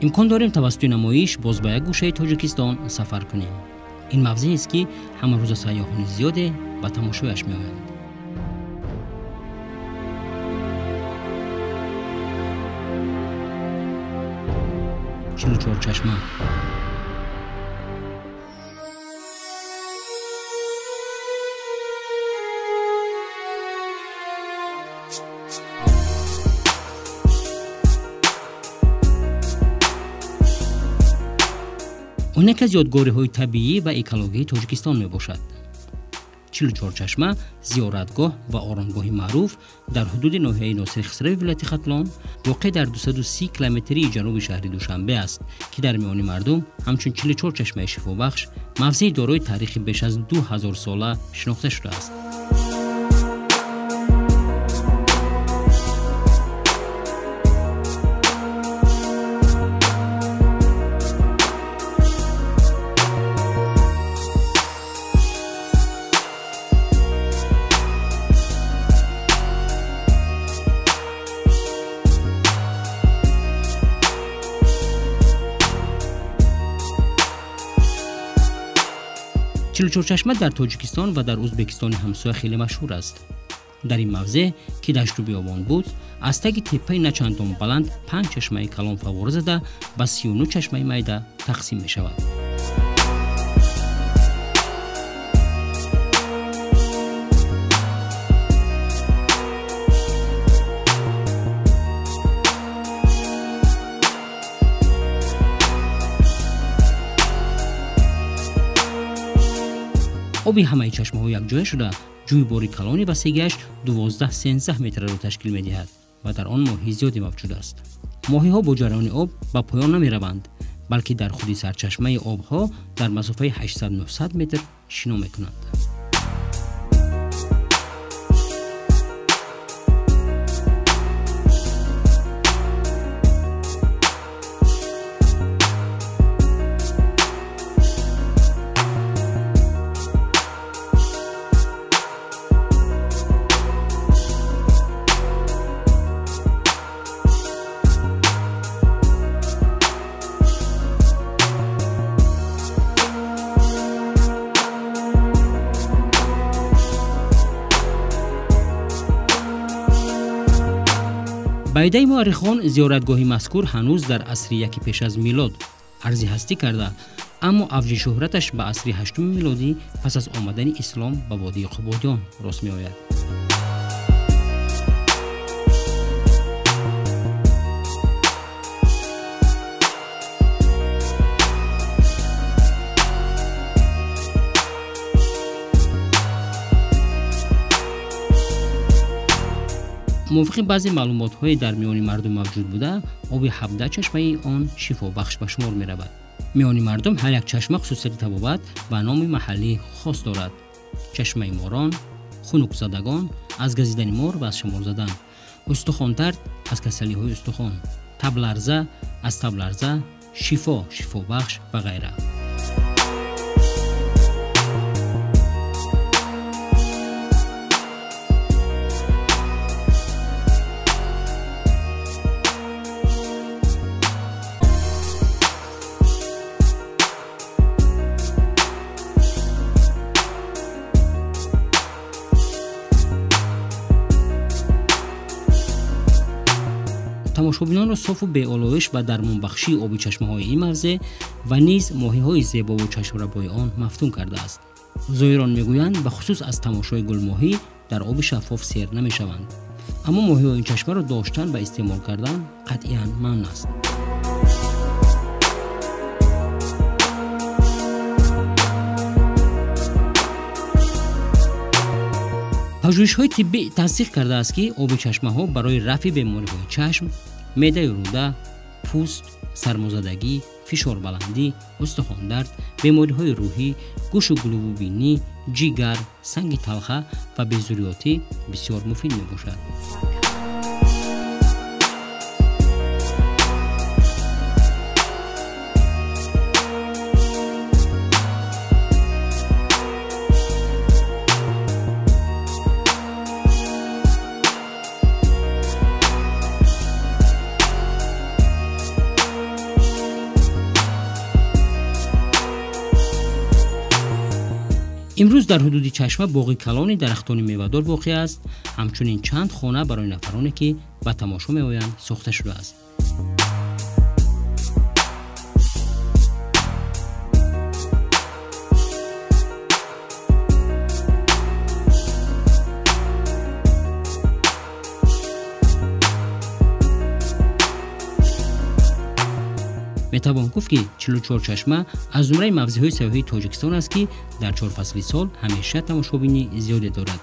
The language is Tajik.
Имкон дорем тавассути намоиш боз ба як гӯшаи Тоҷикистон сафар кунем. Ин мавзеест, ки ҳамарӯза сайёҳони зиёде ба тамошояш меоянд. Чилучорчашма. Он яке аз ёдгориҳои табиӣ ва экологии Тоҷикистон мебошад. Чилучорчашма зиёратгоҳ ва оромгоҳи маъруф дар ҳудуди ноҳияи Носири Хисрави вилояти Хатлон, воқеъ дар 230 километрии ҷануби шаҳри Душанбе аст, ки дар миёни мардум ҳамчун 44 чашмаи шифобахш, мавзеи дорои таърихи беш аз 2000 сола шинохта шудааст. Чилучорчашма дар Тоҷикистон ва дар Ӯзбекистони ҳамсоя хеле машҳур аст. Дар ин мавзеъ, ки дашту биёбон буд, аз таги теппаи начандон баланд 5 чашмаи калон фаввора зада ба 39 чашмаи майда тақсим мешавад. Оби ҳамаи чашмаҳо якҷоя шуда, ҷӯйбори калони васегиаш 12-13 метрро ташкил медиҳад ва дар он моҳии зиёде мавҷуд аст. Моҳиҳо бо ҷараёни об ба поён намераванд, балки дар худи сарчашмаи обҳо дар масофаи 800-900 метр шино мекунанд. Ба идаи муаррихон, зиёратгоҳи мазкур ҳанӯз дар асри яки пеш аз милод арзи ҳастӣ карда, аммо авҷи шӯҳраташ ба асри ҳаштуми милодӣ пас аз омадани ислом ба водии Қубодиён рост меояд. Мувофиқи баъзе маълумотҳое дар миёни мардум мавҷуд буда, оби 17 чашмаи он шифобахш ба шумор меравад. Миёни мардум ҳар як чашма хусусияти табобат ва номи маҳаллии хос дорад. Чашмаи морон, хунукзадагон аз газидани мор ва аз шамол задан, устухондард аз касалиҳои устухон, табларза аз табларза, шифо шифобахш ва ғайра. Тамошобинонро софу беолоиш ва дармонбахшии оби чашмаҳои ин мавзеъ ва низ моҳиҳои зебову чашмрабои он мафтун кардааст. Зоирон мегӯянд, бахусус аз тамошои гулмоҳӣ дар оби шаффоф сер намешаванд, аммо моҳиҳои ин чашмаро доштан ва истеъмол кардан қатъиян манъ аст. Пажӯҳишҳои тиббӣ тасдиқ кардааст, ки оби чашмаҳо барои рафъи бемориҳои чашм, меъдаю рӯда, пӯст, сармозадагӣ, фишорбаландӣ, устухондард, бемориҳои рӯҳӣ, гӯшу гулӯву бинӣ, ҷигар, санги талха ва безурётӣ бисёр муфид мебошад. Имрӯз дар ҳудуди чашма боғи калони дарахтони мевадор воқеъ аст. Ҳамчунин чанд хона барои нафароне, ки ба тамошо меоянд, сохта шудааст. Метавон гуфт, ки 44 чашма аз зумраи мавзеъҳои сайёҳии Тоҷикистон аст, ки дар чор фасли сол ҳамеша тамошобини зиёде дорад.